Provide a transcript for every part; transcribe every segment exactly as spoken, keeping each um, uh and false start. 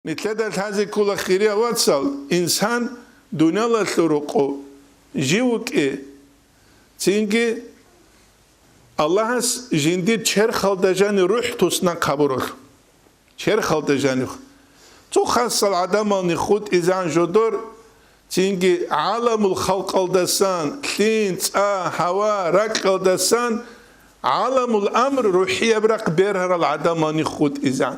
Нилъеда лъазе ккола, хириял вацал, инсан дуниялалъул рукъу жив вукӀи, цинги Аллагьас жиндир черхалда жанив рухӀ туснахъ гьабуралъ. Черхалда жанив. Цо хасал гӀадамал нихутӀизан жодор, цинги гӀаламул халкъалдасан, лъин, цӀа, гьава, ракьалдасан гӀаламул амр рухӀияб рахъ бергьарал гӀадамал нихутӀизан.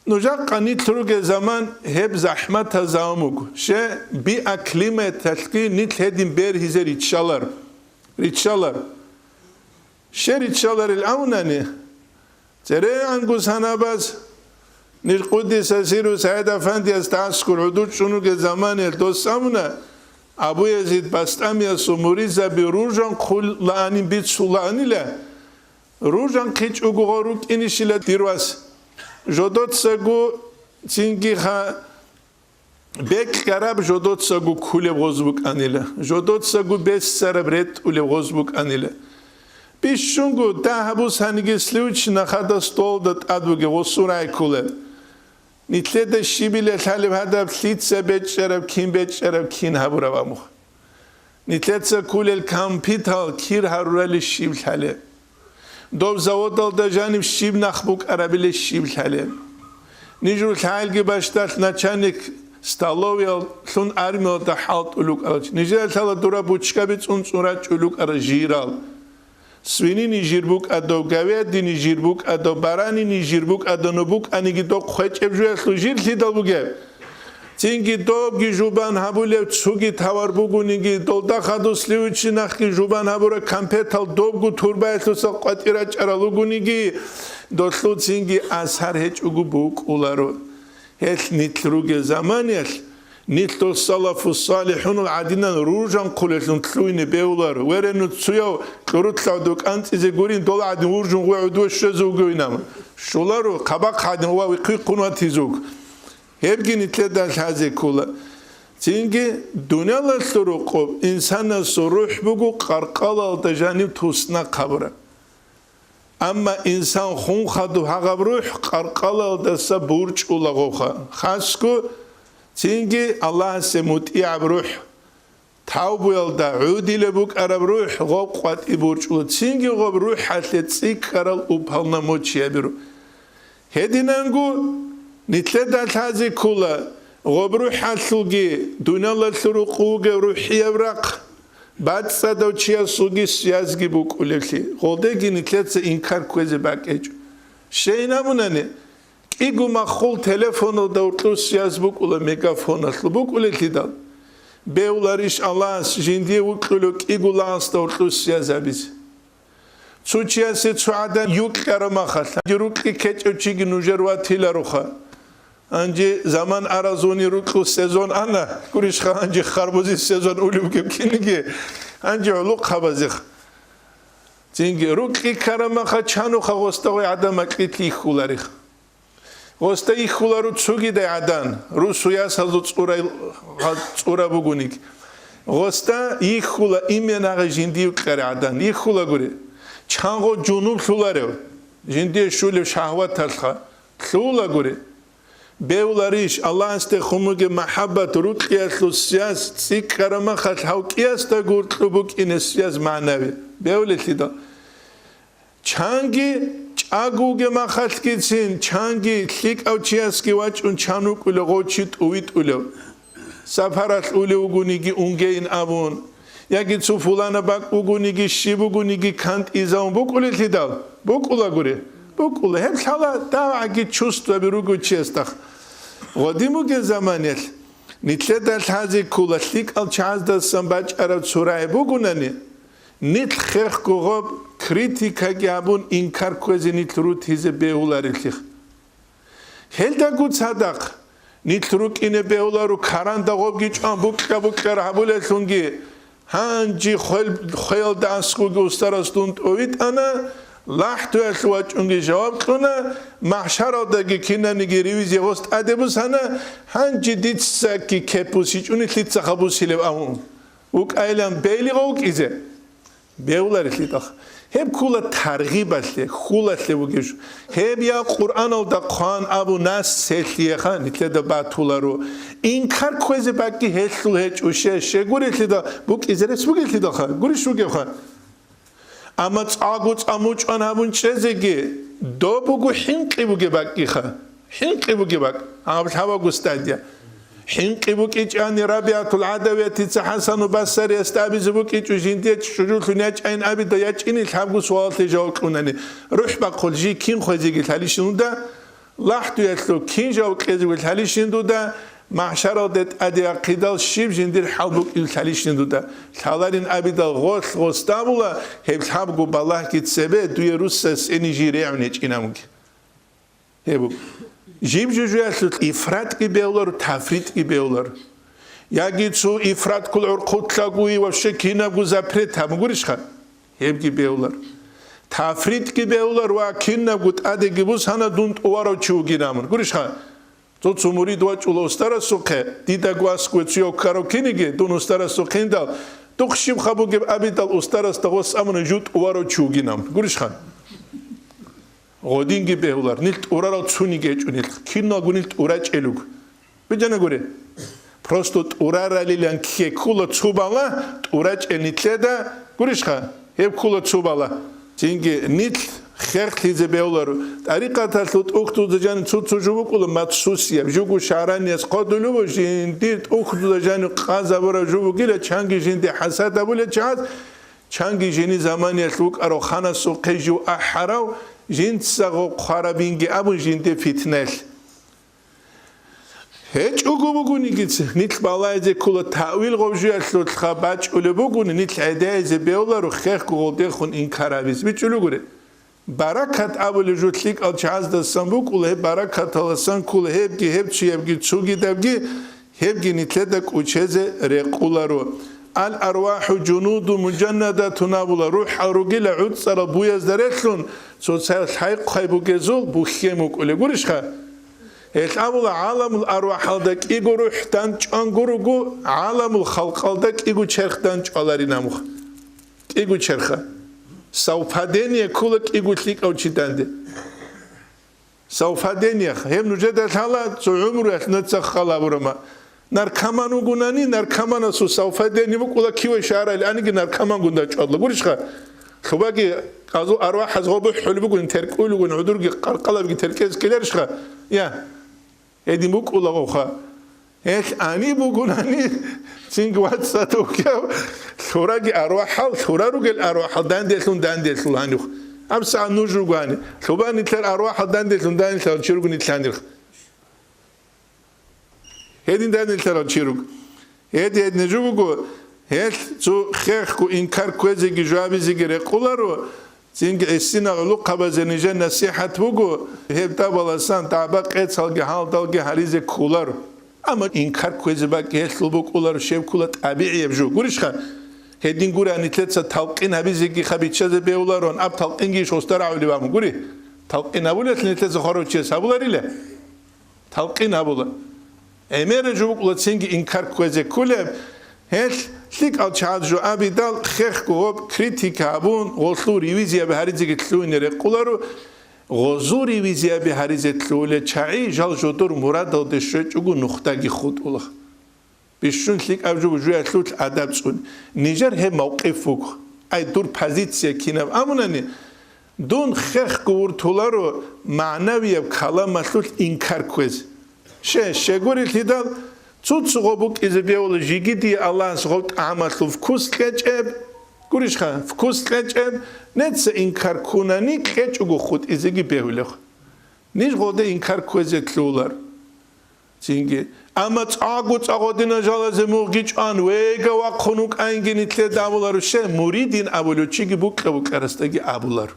Нужа къанилъ ругел заман гьеб захӀматал заман буго. Ще биа климаталъги нилъ гьедин бергьизе риччалар. Риччалар. Ще риччаларил авнани, церегӀангу санабаз, ниж къуддиса сирру СагӀид-Афандияс тӀасгур гӀодор чӀун ругел заманиялъ дос абуна, Абу Язид Бастамиясул муридзаби ружан хъулаанин бицулаанила, ружан хъичӀого гъо рукӀинищила дир вас. Жодоцаго цинги ха-, бекьараб жодоцаго ккулеб гъоз букӀанила, жодоцаго бесцараб ретӀулеб гъоз букӀанила. Бищунго дагь гьабус гьаниги сливочный нахада столда тӀад бугеб гъосул рай кколеб. Нилъеда щибила лъалеб гьадаб лъица бечӀараб, кин бечӀараб, кин гьабураб амухъ. Нилъеца ккулел кампитал кир гьарурали щиб лъалеб? Доб заводалда жаниб щиб нах букӀарабили щиб лъалеб? Ниж рулъ гьалги бащдалъ начальник столоваял лъун армиялда хӀалтӀулукӀарал чи. Нижеда лъала дура бучкаби цӀун-цӀун рачӀулукӀарал жирал. Свинини жир букӀадав, говядини жир букӀадав, баранини жир букӀадав, ну букӀаниги доб хъвечӀеб жуялъул жир лъидал бугеб? Цинги добги жубан гьабулев цуги тавар бугониги, долда хадуслиучи нахги жубан гьабура кампетал добгу турбаялъуса къватӀира чӀарал ругониги, долъул цинги асар гьечӀого букӀуларо. Гьелъ нилъ ругел заманиялъ, нилъ дол салафу салихӀунал гӀадинан ружан хъулелъун лъугьине бегьуларо, веренну цуяв кьурулъав дукӀанцӀизе гурин, дол гӀадин вуржун гъугӀудув щвезе вугевинан. Щуларо, хъабахъ гӀадин ва вихъвихъун ватизе вуго. Гьебги нилъеда лъазе ккола. Цинги дуниялалъул рукъуб инсанасул рухӀ буго къаркъалалда жанив туснахъ гьабураб. Амма инсан хун хадуб гьагъаб рухӀ къаркъалалдаса бурчӀулагъоха. Хасго, цинги Аллагьасе мутӀигӀаб рухӀ, тавбуялда гӀодилеб букӀараб рухӀ гъоб къватӀи бурчӀула, цинги гъоб рухӀалъе цӀикӀкӀарал уполномочияб ру. Гьединанго нилъеда лъазе ккола, гъоб рухӀалъулги дуниялалъул рукъу вугев рухӀияб рахъ, бацӀцӀадав чиясулги связги букӀулевлъи, гъолдеги нилъеца инкар кквезе бакӀечӀо. Щейин абунани, кӀиго маххул телефоналда гьоркьов связь букӀула, мегафоналъул букӀулелъидал. Бегьуларищ Аллагьас жиндие вукьулев кӀиго лагъасда гьоркьов связь гьабизе? Цо чиясе цо гӀадан юкьараб махалъ, гьанже рукьи ккечӀев чиги нужер ватилароха. Гьанже заман аразуни рукьул сезон ана, гурищха, гьанже харбузи сезон улев бугеб киниги, гьанже гӀолохъабазех. Цинги рукьи ккараб маха чануха гъосда гъой гӀадамал кьитлъи ихьуларих. Гъосда ихьуларо цогидай гӀадан, русу ясазул цӀурай-, цӀура бугоник. Гъосда ихьула имена гъай жиндив кьари гӀадан, ихьулагури. Чанго жунублъуларев, жиндие щулев шагьваталъха, лъулагури. Бевларищ, Аллагьасде хумуге махӀаббат, рукьиялъул сияс цӀикӀкӀараб махалъ гьав кӀиясда гуркьу букӀине сияс магӀнави? Бевлелъидал. Чанги чӀаго вугеб махалъгицин, чанги лъикӀав чиясги вачӀун чан вукӀулев гъов чи тӀувитӀулев. Сапаралъ улев вугониги унгейин абун, яги цо фулана бакӀ бугониги, щиб бугониги кантӀизавун букӀулелъидал, букӀулагури, букӀула. Гьеб лъала давгӀаги чувствоби руго чиясдахъ. Гъодин бугеб заманиялъ, нилъеда лъазе ккола, лъикӀал чагӀаздасан бачӀараб цо рагӀи бугунани, нилъ хехго гъоб критикаги гьабун, инкар кквезе нилъ рутизе бегьуларелъих. Гьелдаго цадахъ, нилъ рукӀине бегьуларо каранда гъобги чӀван букьа-букьара гьабулелъунги, гьанже хвел-, хвеялда аскӀоги устарас дун тӀовитӀана, лахӀдуялъ вачӀунги жаваб кьуна, махӀшаралдаги кинаниги ревизия гъос тӀаде бусана, гьанже дицаги кеп бусичӀони лъица хабусилеб абун. ВукӀайилан бейли гъов вукӀизе. Бевларелъидахъ. Гьеб ккола таргъибалъе, хьулалъе вугев жо. Гьеб я Къуръаналда хъван абу нас целъиеха, нилъеда батуларо. Инкар кквезе бакӀги гьелъул гьечӀо, ще, щегурелъидал букӀизе рес бугелъидалха, гурищ вугевха. Амма цӀакъго цӀамучӀван гьабун чӀезеги, доб буго хӀинкъи бугеб бакӀиха. ХӀинкъи бугеб бакӀ, гьаб лъабабго стадия. ХӀинкъи букӀичӀани Рабиатул ГӀадавиятица ХӀасану Басариясда абизе букӀичӀо, жиндие чӀужулъун ячӀайин абида ячӀини лъабго суалалъе жаваб кьунани, рухӀ бахъул жий кин хвезеги лъалищин дуда, лахӀдуялъул кин жаваб кьезеги лъалищин дуда, махӀшаралде тӀаде ахъидал щиб жиндир хӀал букӀин лъалищин дуда. Лъаларин абидал гъолъ гъосда була, гьеб лъабго балагьги цебе дуе руссас цӀени жий регӀун гьечӀинамунги. Гьеб буго. Жиб-жужуялъул ифратги бегьулар, тафритги бегьулар. Яги цо ифраткул гӀурхъулъа гуи вообще кинабго запрет гьаб гурищха? Гьебги бегьулар. Тафритги бегьулар ва кинабго тӀадеги бусана дун тӀуварав чи вугин абун. Гурищха? Цо-цо мурид вачӀула устарасухъе, дидаго аскӀове цуяв ккарав киниги, дун устарасухъе индал, духъ щибха бугеб абидал устарасда гъос амуна жу тӀуварав чи вугин абун. Гурищха? Гъодинги бегьулар, нилъ тӀурарал цуниги гьечӀо нилъ, киналго нилъ тӀурачӀел руго. Бижана гури. Просто тӀураралилан ккеккула цо бала, тӀурачӀел нилъеда, гурищха, гьеб ккула цо бала. Цинги нилъ хехлъизе бегьуларо. ТӀарикъаталъул тӀухьдузда жани цо-цо жо букӀула мацусияб, жуго шагьранияс хъодулев жиндир тӀухьдузда жани къазабураб жо бугила, чанги жинди хӀасад гьабулел чагӀаз, чанги жини заманиялъ вукӀарав ханасухъе жив ахӀарав, жинцаго хъварабинги абун жинде фитнаялъ. ГьечӀого бугониги, нилъ балайзе ккола таъвил гъов жуялъулха бачӀулеб бугони, нилъ гӀедеязе бегьуларо хехго гъолдехун инкар гьабизе. БичӀчӀулев гури. Баракат абулеб жо лъикӀал чагӀаздасан букӀула, гьеб баракаталасан ккола гьебги, гьеб чиябги, цогидабги, гьебги нилъеда кӀучезе рекъоларо. Ал-арвахӀу жунуду мужаннадатун абула, рухӀал ругила гӀуцӀарал буязда релълъун, цоцазда лъай-хъвай бугезул бухьен букӀулеб гурищха? Гьелъ абула, гӀаламул арвахӀалда кӀиго рухӀ дандчӀван гурого, гӀаламул халкъалда кӀиго черх дандчӀваларин абуха. КӀиго черха. Совпадение ккола кӀиго лъикӀав чи данде. Совпадение, гьеб нужеда лъала, цо гӀумруялъ нуца хал гьабурама. Наркоман вугунани, наркоманасул совпадение букӀула, киве шагьаралъ аниги наркомангун дачӀвадла. Гурищха? Лъубаги азул арвахӀаз гъобухӀ хӀулеб бугун, теркӀуй бугун, гӀудурги къаркъалабги теркӀез ккеларищха? Я. Гьедин букӀула гъовха. Гьелъ ани бугунани, цинги вацӀцӀадав кев, лъураги арвахӀал, лъура ругел арвахӀал данделъун данделъул гьанихъ. АбсагӀат нуж ругоани, лъуба нилъер арвахӀал данделъун данделъал чи ругу нилъанирх. Гьедин данделъарал чи руг. Гьед-гьед нижу буго, гьелъ цо хехго инкар кквезеги жуабизеги рекъоларо, цинги гӀисина гӀулухъабазе нижер насихӀат буго, гьеб тӀабаласан тӀаба къецалги гьалдалги гьаризе кколаро. Амма инкар кквезе бакӀ гьелъул букӀуларо щеб ккула тӀабигӀияб жо. Гурищха? Гьедин гури, нилъеца талкъин гьабизегиха биччазе бегьуларон, аб талкъинги иш гъосда рагӀулеб абун гури. Талкъин гьабулелъ нилъеца хварав чияс гьабуларила? Талкъин гьабула. ГӀемераб жо букӀула цинги инкар кквезе кколеб. Гьелъ лъикӀал чагӀаз жо абидал, хехго гъоб критика гьабун, гъолъул ревизияби гьаризеги лъугьине рекъоларо, гъозул ревизияби гьаризе лъугьулел чагӀи жал жодор мурадалде щвечӀого нухдаги хутӀула. Бищун лъикӀаб жо жуялъул адаб цӀуни. Нижер гьеб мавкъиф вуго. Ай, дур позиция кинаб абунани, дун хехго вуртуларо магӀнавияб каламалъулъ инкар кквезе. Ще, щегурелъидал, цо-цо гъо букӀизе бегьула жиги дие Аллагьас гъов тӀагӀамалъул вкус кьечӀеб, гурищха, вкус кьечӀеб, неца инкар ккунани кьечӀого хутӀизеги бегьулев. Ниж гъоде инкар кквезе лъугьулар. Цинги. Амма цӀакъго-цӀакъ гъодина жалазе мугъги чӀван, вега вахъун вукӀайинги нилъеда абуларо, ще, муридин абулев чиги букӀа-букӀарасдаги абуларо.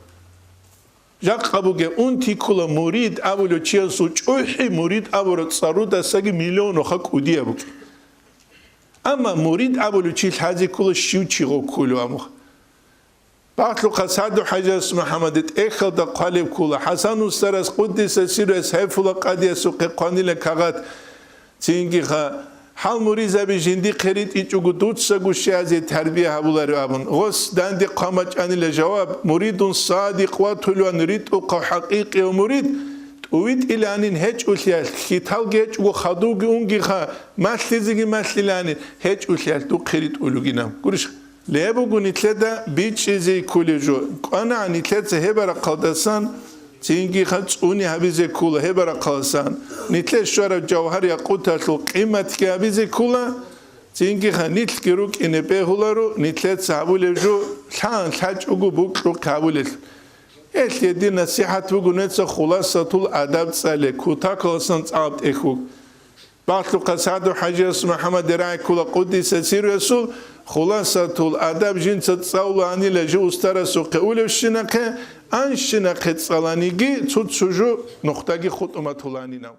Жакъа бугеб, унти ккула мурид абулев чиясул чӀухӀи мурид абураб цӀарудасаги миллионаха кӀудияб букӀин. Амма мурид абулев чи лъазе ккула щив чи гъов кколев амуха. Багьлъухъа Саду-хӀажас МухӀаммаде тӀехьалда хъвалеб ккула, ХӀасан устарас, къуддиса сирругьу, СайфуллагӀ къадиясухъе хъванила кагъат, цингиха Гьал муридзаби жиндихъе ритӀичӀого дуцаго щвезе тарбия гьабуларо абун, гъос данде хъван бачӀанила жаваб: муридун садикъ ватулеван ритӀухъав хӀакъикъияв мурид тӀувитӀиланин гьечӀолъиялъ, хьиталги гьечӀого хадувги унгиха, малъизеги малъиланин гьечӀолъиялъ духъе ритӀулев вугин абун. Гурищ? Леб буго нилъеда бичӀчӀизе кколеб жо. КӀванагӀан нилъеца гьеб рахъалдасан, цинги ха цӀуни гьабизе ккола гьеб рахъалдасан, нилъер щвараб жавгьар-якъуталъул къиматги гьабизе ккола, цинги ха нилъги рукӀине бегьуларо нилъеца гьабулеб жо лъан-лъачӀого букьухъе гьабулелъ. Гьелъ гьедин насихӀат буго нилъеца Хуласатул Адаб цӀале, кутакаласан цӀалаб тӀехьуг. Балъухъа СагӀду-хӀажияс МухӀаммад рагӀи ккола къуддиса сирруясул, Хуласатул Адаб жинца цӀалуланила жив устарасухъе улевщинахъе, анщинахъе цӀаланиги цо-цо жо нухдаги хутӀуматуланинав.